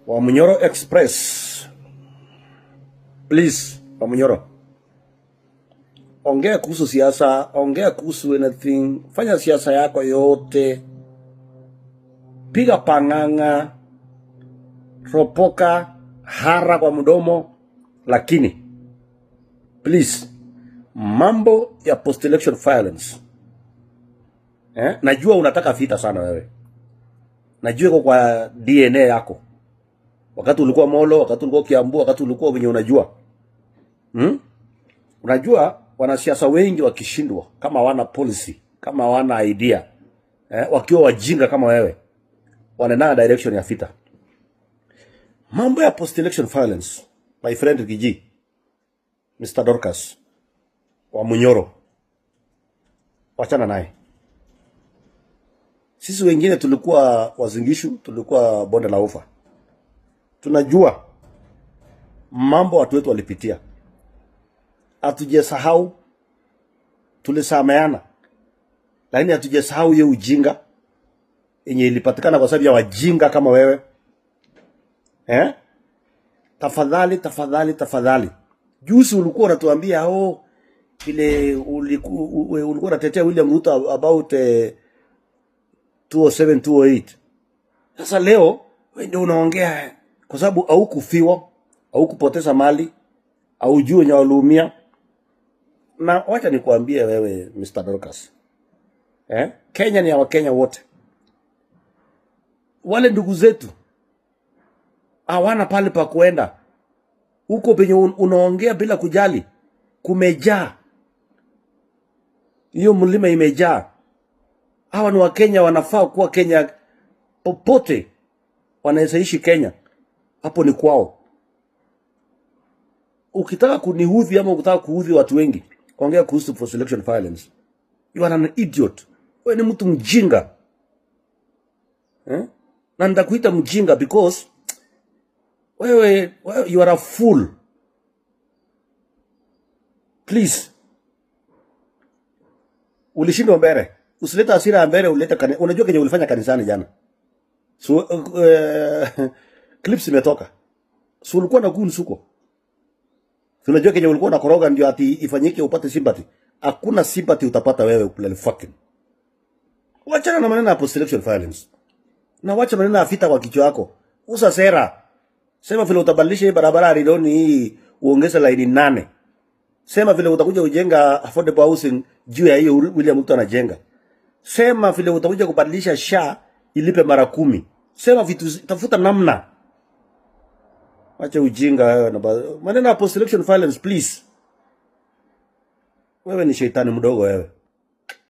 Wamunyoro Express. Please, Wamunyoro. Ongea kuhusu siasa, ongea kuhusu anything, fanya siasa yako yote, piga pang'ang'a, ropoka, hara kwa mdomo, lakini please, mambo ya post election violence, eh? Najua unataka vita sana wewe, najua iko kwa DNA yako, wakati ulikuwa Molo, wakati ulikuwa Kiambu, wakati ulikuwa venye unajua, Unajua wanasiasa wengi wakishindwa, kama hawana policy, kama hawana idea, eh, wakiwa wajinga kama wewe, wanaenda direction ya vita. Mambo ya post election violence, my friend Riggy G, Mr. Dorcas Wamunyoro, wachana naye. Sisi wengine tulikuwa Uasin Gishu, tulikuwa Bonde la Ufa, tunajua mambo watu wetu walipitia, hatujasahau, tulisameana, lakini hatujasahau hiyo ujinga yenye ilipatikana kwa sababu ya wajinga kama wewe, eh? Tafadhali, tafadhali, tafadhali. Juzi ulikuwa unatuambia, oh, vile ulikuwa unatetea William Ruto about 207 208. Sasa leo wewe ndio unaongea kwa sababu haukufiwa, haukupoteza mali, haujui wenye waliumia. Na wacha nikuambie wewe Mr. Dorcas. Eh? Kenya ni ya Wakenya wote. Wale ndugu zetu hawana pale pa kuenda. Huko penye unaongea bila kujali, kumejaa. Hiyo mlima imejaa. Hawa ni Wakenya, wanafaa kuwa Kenya popote wanaweza ishi Kenya, hapo ni kwao. Ukitaka kuniudhi ama ukitaka kuudhi watu wengi, ongea kuhusu post election violence. You are an idiot. Wewe ni mtu mjinga, eh? Na nitakuita mjinga because wewe you are a fool. Please, ulishindwa mbele, usilete hasira ya mbele, ulete unajua kenye ulifanya kanisani jana. So, clips imetoka. So ulikuwa na goons huko. Si unajua kenye ulikuwa unakoroga ndio ati ifanyike upate sympathy. Hakuna sympathy utapata wewe, bloody fucking. Wachana na maneno ya post election violence. Na wacha maneno ya vita kwa kichwa yako. Uza sera. Sema vile utabadilisha hii barabara ya Rironi hii uongeze laini 8. Sema vile utakuja kujenga affordable housing juu ya hiyo William Ruto anajenga. Sema vile utakuja kubadilisha SHA ilipe mara 10. Sema vitu, tafuta namna. Wacha ujinga wewe na maneno ya post election violence, please. Wewe ni shetani mdogo wewe.